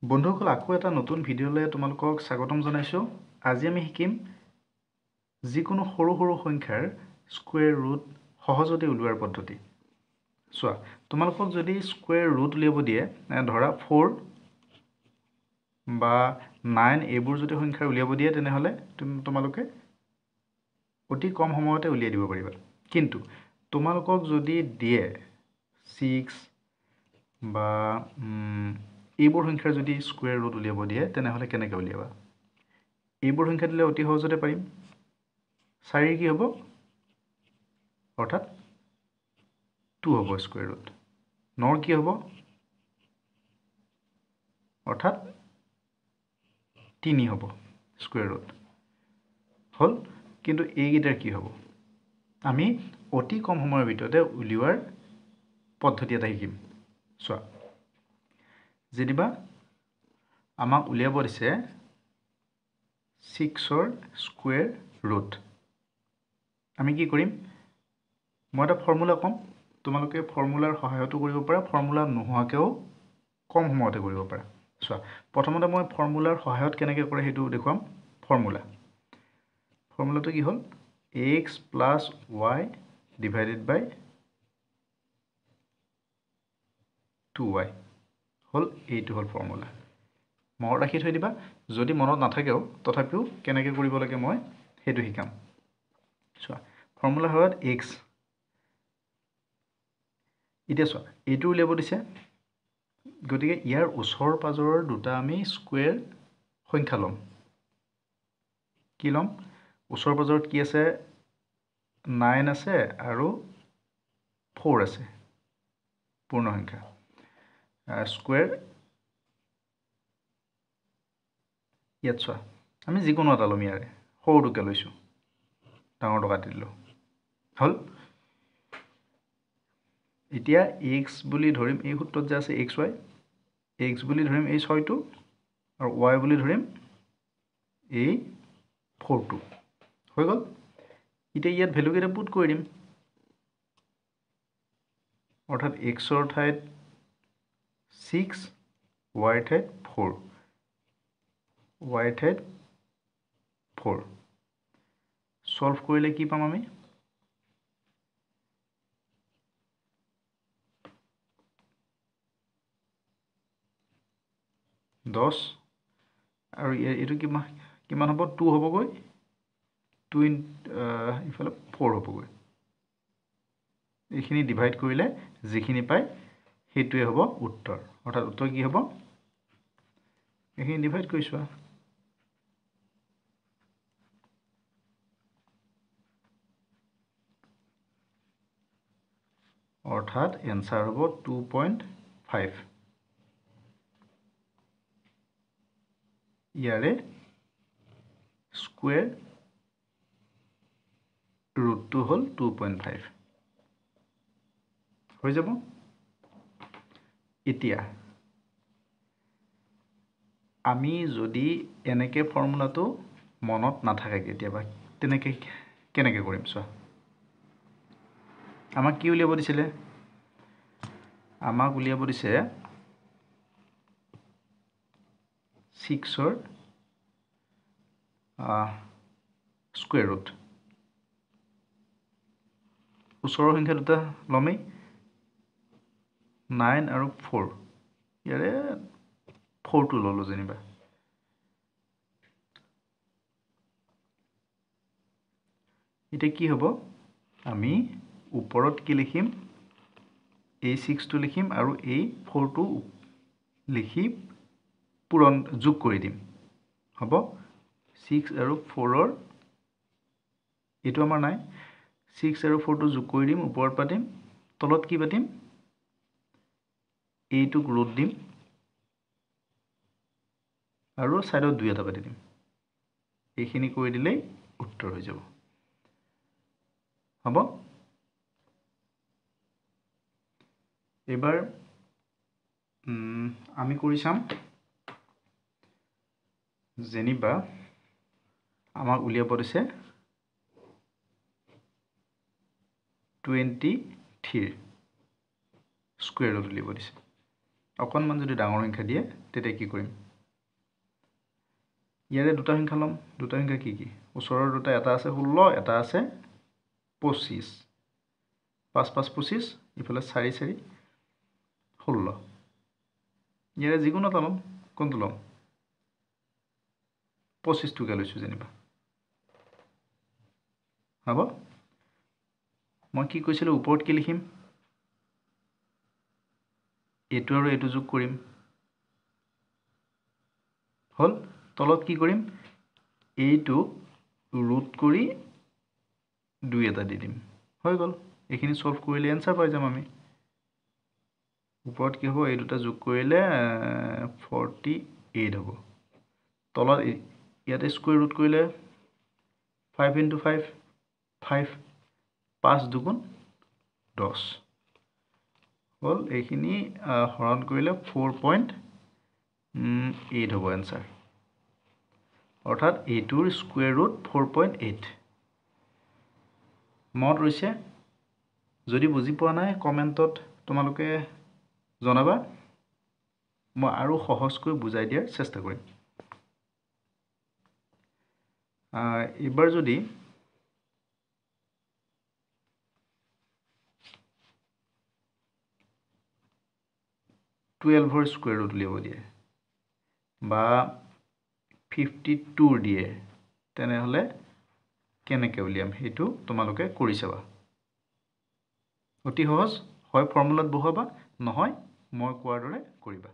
বন্ধুসকল আকৌ এটা নতুন ভিডিঅ'লৈ তোমালোকক স্বাগতম জনাইছোঁ। আজি আমি শিকিম যিকোনো সৰু সৰু সংখ্যাৰ স্কুৱেৰ ৰুট সহজতে উলিওৱাৰ পদ্ধতি। চোৱা, তোমালোকক যদি স্কুৱেৰ ৰুট উলিয়াব দিয়ে, ধৰা 4 বা 9 এইবোৰ যদি সংখ্যা উলিয়াব দিয়ে, তেনেহ'লে তোমালোকে অতি কম সময়তে উলিয়াই দিব পাৰিবা। কিন্তু তোমালোকক যদি দিয়ে 6 বা এইবোৰ সংখ্যাৰ যদি স্কুৱেৰ ৰুট উলিয়াব দিয়ে, তেনেহ'লে কেনেকৈ উলিয়াবা? এইবোৰ সংখ্যা দিলে অতি সহজতে পাৰিম। 4 কি হ'ব? অৰ্থাৎ 2 হ'ব স্কুৱেৰ ৰুট। 9 কি হ'ব? অৰ্থাৎ 3 হ'ব স্কুৱেৰ ৰুট। হ'ল, কিন্তু এইকেইটাৰ কি হ'ব? আমি অতি কম সময়ৰ ভিতৰতে উলিওৱাৰ পদ্ধতি এটা শিকিম। চোৱা, যেনিবা আমাক উলিয়াব দিছে 6ৰ স্কুৱেৰ ৰুট, আমি কি কৰিম? মই এটা ফৰ্মুলা ক'ম, তোমালোকে ফৰ্মুলাৰ সহায়তো কৰিব পাৰা, ফৰ্মুলা নোহোৱাকৈও কম সময়তে কৰিব পাৰা। চোৱা, প্ৰথমতে মই ফৰ্মুলাৰ সহায়ত কেনেকৈ কৰে সেইটো দেখুৱাম। ফৰ্মুলাটো কি হ'ল? X plus y divided by 2y হ'ল। এইটো হ'ল ফৰ্মুলা। মনত ৰাখি থৈ দিবা, যদি মনত নাথাকেও তথাপিও কেনেকৈ কৰিব লাগে মই সেইটো শিকাম। চোৱা, ফৰ্মুলা সহায়ত এক্স, এতিয়া চোৱা এইটো উলিয়াব দিছে, গতিকে ইয়াৰ ওচৰ পাজৰৰ দুটা আমি স্কুৱেৰ সংখ্যা ল'ম। কি ল'ম? ওচৰ পাজৰত কি আছে? 9 আছে আৰু 4 আছে, পূৰ্ণ সংখ্যা স্কুৱেৰ। ইয়াত চোৱা, আমি যিকোনো এটা ল'ম, ইয়াৰে সৰুটোকে লৈছোঁ, ডাঙৰটো কাটি দিলোঁ। হ'ল, এতিয়া এক্স বুলি ধৰিম, এই সূত্ৰত যে আছে এক্স ৱাই, এক্স বুলি ধৰিম এই 6টো আৰু ৱাই বুলি ধৰিম এই 4টো। হৈ গ'ল। এতিয়া ইয়াত ভেলুকেইটা পুট কৰি দিম, অৰ্থাৎ এক্সৰ ঠাইত 6, ৱাইৰ ঠাইত 4, ৱাইৰ ঠাইত 4। ছল্ভ কৰিলে কি পাম আমি? দহ, আৰু এইটো কিমান হ'ব? 2 হ'বগৈ, 2 ইন ইফালে 4 হ'বগৈ। এইখিনি ডিভাইড কৰিলে যিখিনি পায় সেইটোৱে হ'ব উত্তৰ। অৰ্থাৎ উত্তৰ কি হ'ব? এইখিনি ডিভাইড কৰি চোৱা, অৰ্থাৎ এনচাৰ হ'ব 2.5। ইয়াৰে স্কুৱেৰ ৰুটটো হ'ল 2.5 হৈ যাব। এতিয়া আমি যদি এনেকৈ ফৰ্মুলাটো মনত নাথাকে কেতিয়াবা, তেনেকৈ কেনেকৈ কৰিম? চোৱা, আমাক কি উলিয়াব দিছিলে? আমাক উলিয়াব দিছে 6ৰ স্কুৱেৰ ৰুট। ওচৰৰ সংখ্যা দুটা ল'মেই, 9 আৰু 4, ইয়াৰে 4টো ল'লোঁ যেনিবা। এতিয়া কি হ'ব? আমি ওপৰত কি লিখিম? এই 6টো লিখিম আৰু এই 4টো লিখি পূৰণ যোগ কৰি দিম। হ'ব, 6 আৰু 4ৰ এইটো আমাৰ নাই, 6 আৰু 4টো যোগ কৰি দিম, ওপৰত পাতিম, তলত কি পাতিম? এইটোক ৰুট দিম আৰু ছাইডত 2 এটা পাতি দিম। এইখিনি কৰি দিলেই উত্তৰ হৈ যাব। হ'ব, এইবাৰ আমি কৰি চাম। যেনিবা আমাক উলিয়াব দিছে 23 স্কুৱেৰ ৰুট উলিয়াব দিছে। অকণমান যদি ডাঙৰ সংখ্যা দিয়ে তেতিয়া কি কৰিম? ইয়াৰে দুটা সংখ্যা ল'ম। দুটা সংখ্যা কি কি? ওচৰৰ দুটা, এটা আছে 16, এটা আছে 25। 5 5 25, ইফালে 4 4 16। ইয়াৰে যিকোনো এটা ল'ম। কোনটো ল'ম? 25টোকে লৈছোঁ যেনিবা। হ'ব, মই কি কৈছিলোঁ? ওপৰত কি লিখিম? এইটো আৰু এইটো যোগ কৰিম। হ'ল। তলত কি কৰিম? এইটো ৰুট কৰি 2 এটা দি দিম। হৈ গ'ল। এইখিনি ছল্ভ কৰিলে এনচাৰ পাই যাম আমি। ওপৰত কি হ'ব? এই দুটা যোগ কৰিলে 48 হ'ব। তলত ইয়াতে স্কুৱেৰ ৰুট কৰিলে 5 ইণ্টু 5 5, 5 দুগুণ 10 হ'ল। এইখিনি হৰণ কৰিলে 4.8 হ'ব এনচাৰ। অৰ্থাৎ এইটোৰ স্কুৱেৰ ৰুট 4.8। মনত ৰৈছে? যদি বুজি পোৱা নাই কমেণ্টত তোমালোকে জনাবা, মই আৰু সহজকৈ বুজাই দিয়াৰ চেষ্টা কৰিম। এইবাৰ যদি 12ৰ স্কুৱেৰ ৰুট উলিয়াব দিয়ে বা 52ৰ দিয়ে, তেনেহ'লে কেনেকৈ উলিয়াম সেইটো তোমালোকে কৰি চাবা। অতি সহজ হয়, ফৰ্মুলাত বহুৱাবা, নহয় মই কোৱাৰ দৰে কৰিবা।